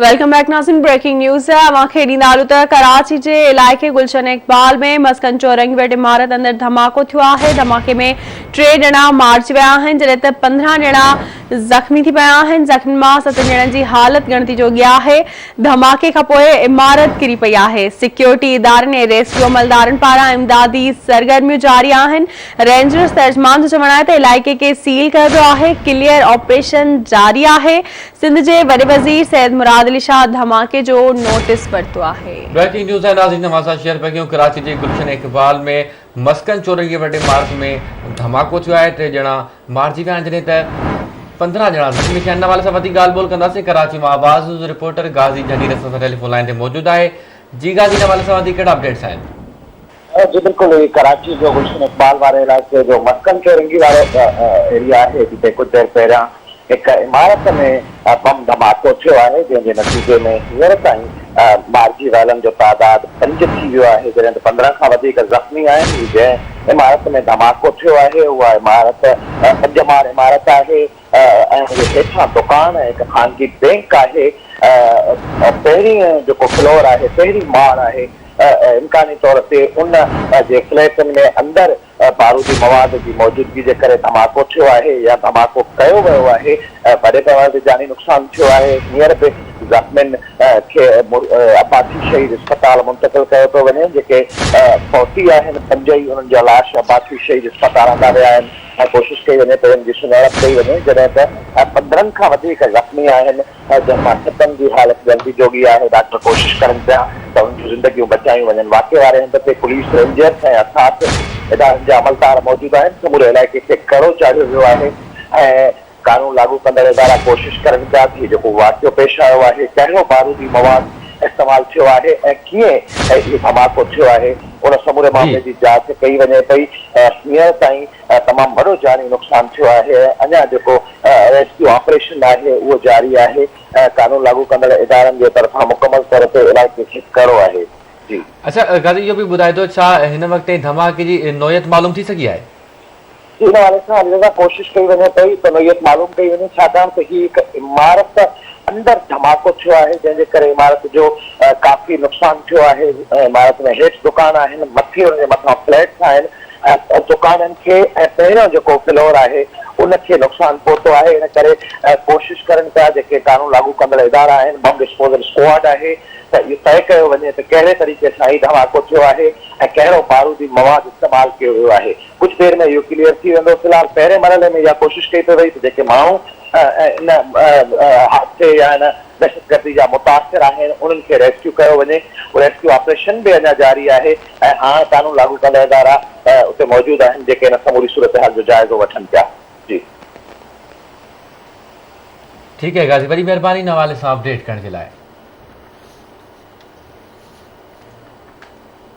Welcome back ناظرين breaking news اوهان کي ڏيندا هلون ته ڪراچي جي علائقي گلشن اقبال ۾ مسڪن چورنگي وٽ عمارت اندر ڌماڪو ٿيو آهي ڌماڪي ۾ ٽي ڄڻا مارجي ويا آهن جڏهن ته 15 ڄڻا زخمي ٿي پيا آهن زخمين مان ست ڄڻن جي حالت ڳڻتي جوڳي آهي ڌماڪي کانپوء عمارت ڪري پئي آهي سيڪيورٽي ادارن ۽ ريسڪيو عملدارن پاران امدادي سرگرميون جاري آهن رينجرز ترجمان جو چوڻ آهي ته علائقي کي سيل ڪيو ويو آهي ڪليئر آپريشن جاري آهي سنڌ جي وڏي وزير سيد مراد علي شاهه ڌماڪي جو نوٽيس ورتو آهي. بريڪنگ نيوز آهي ناظرين اوهان سان شيئر پيا ڪيون ڪراچي جي گلشن اقبال ۾ مسڪن چورنگي وٽ عمارت ۾ ڌماڪو ٿيو آهي ٽي ڄڻا مارجي ويا آهن جڏهن ته 15 ڄڻا زخمي ٿيا آهن ان حوالي سان وڌيڪ ڳالهه ٻولهه ڪنداسين ڪراچي مان آواز نيوز رپورٽر غازي جهنڊي اسان سان ٽيليفون لائين تي موجود آهي جي غازي ان حوالي سان وڌيڪ ڪهڙا اپڊيٽس آهن. جي بلڪل هي ڪراچي جو گلشن اقبال واري علائقي جو مسڪن چورنگي وارو ايريا آهي جتي ڪجهه دير پهريان هڪ عمارت ۾ بم ڌماڪو ٿيو آهي جنهن جي نتيجي ۾ هينئر تائين مارجي ويلن جو تعداد پنج ٿي ويو آهي جڏهن ته 15 کان وڌيڪ زخمي آهن هي جنهن عمارت ۾ ڌماڪو ٿيو آهي اها عمارت پنج ماڙ عمارت آهي ۽ ان جي هيٺان دڪان ۽ هڪ خانگي بينڪ آهي پهرين جيڪو فلور آهي پهرين ماڙ آهي امڪاني طور تي ان جي فليٽن ۾ اندر بارودي مواد جي موجودگي جي ڪري ڌماڪو ٿيو آهي يا ڌماڪو ڪيو ويو آهي وڏي پيماني تي جاني نقصان ٿيو آهي هينئر به زخمين کي عباسي شهيد اسپتال منتقل ڪيو پيو وڃي جيڪي فوتي آهن پنج ئي انهن جا لاش عباسي شهيد اسپتال آندا ويا آهن ۽ ڪوشش ڪئي وڃي ته ان جي سڃاڻپ ڪئي وڃي جڏهن ته 15 کان وڌيڪ زخمي آهن جن مان ستن جي حالت ڳڻتي جوڳي آهي، ڊاڪٽر ڪوشش ڪرن پيا ته انهن جون زندگيون بچايون وڃن، واقعي واري هنڌ تي پوليس، رينجرز ۽ حساس ادارن جا عملدار موجود آهن، سموري علائقي کي ڪڙو چاڙهيو ويو آهي ۽ قانون لاڳو ڪندڙ ادارا ڪوشش ڪرن پيا ته هي جيڪو واقعو پيش آيو آهي ڪهڙو بارودي مواد استعمال ٿيو آهي ۽ ڪيئن اهو ڌماڪو ٿيو آهي ان سموري معاملي جي جاچ ڪئي وڃي پئي، هينئر تائين تمام وڏو جاني نقصان ٿيو آهي ۽ اڃا جيڪو ريسڪيو آپريشن آهي اهو جاري آهي ۽ قانون لاڳو ڪندڙ ادارن جي طرفان مڪمل طور تي علائقي کي ڪڙو آهي جي. اڇا غازي اهو به ٻڌائجو ڇا هن وقت تائين ڌماڪي جي نوعيت معلوم ٿي سگهي آهي؟ جي ان حوالي سان علي رضا ڪوشش ڪئي وڃي پئي ته نوعيت معلوم ڪئي وڃي ڇاڪاڻ ته هي هڪ عمارت اندر ڌماڪو ٿيو آهي جنهن جي ڪري عمارت جو ڪافي نقصان ٿيو آهي عمارت ۾ هيٺ دڪان آهن مٿي ان جي مٿان فليٽس آهن ۽ دڪانن کي ۽ پهريون جيڪو فلور آهي ان کي نقصان پهتو آهي ان ڪري ڪوشش ڪرن پيا جيڪي قانون لاڳو ڪندڙ ادارا آهن بم ڊسپوزل اسڪواڊ آهي ته اهو طئي ڪيو وڃي ته ڪهڙي طريقي سان هي ڌماڪو ٿيو آهي ۽ ڪهڙو بارودي مواد استعمال ڪيو ويو آهي ڪجهه دير ۾ اهو ڪليئر ٿي ويندو في الحال پهرين مرحلي ۾ اها ڪوشش ڪئي پئي وئي ته جيڪي ماڻهو ان حادثي يا ان دهشتگردي جا متاثر آهن انهن کي ريسڪيو ڪيو وڃي، ريسڪيو آپريشن به اڃا جاري آهي ۽ هاڻ قانون لاڳو ڪندڙ ادارا اتي موجود آهن جيڪي ان سموري صورتحال جو جائزو وٺن پيا. جي. ٺيڪ آهي غازي وڏي مهرباني ان حوالي سان اپڊيٽ ڪرڻ جي لاء.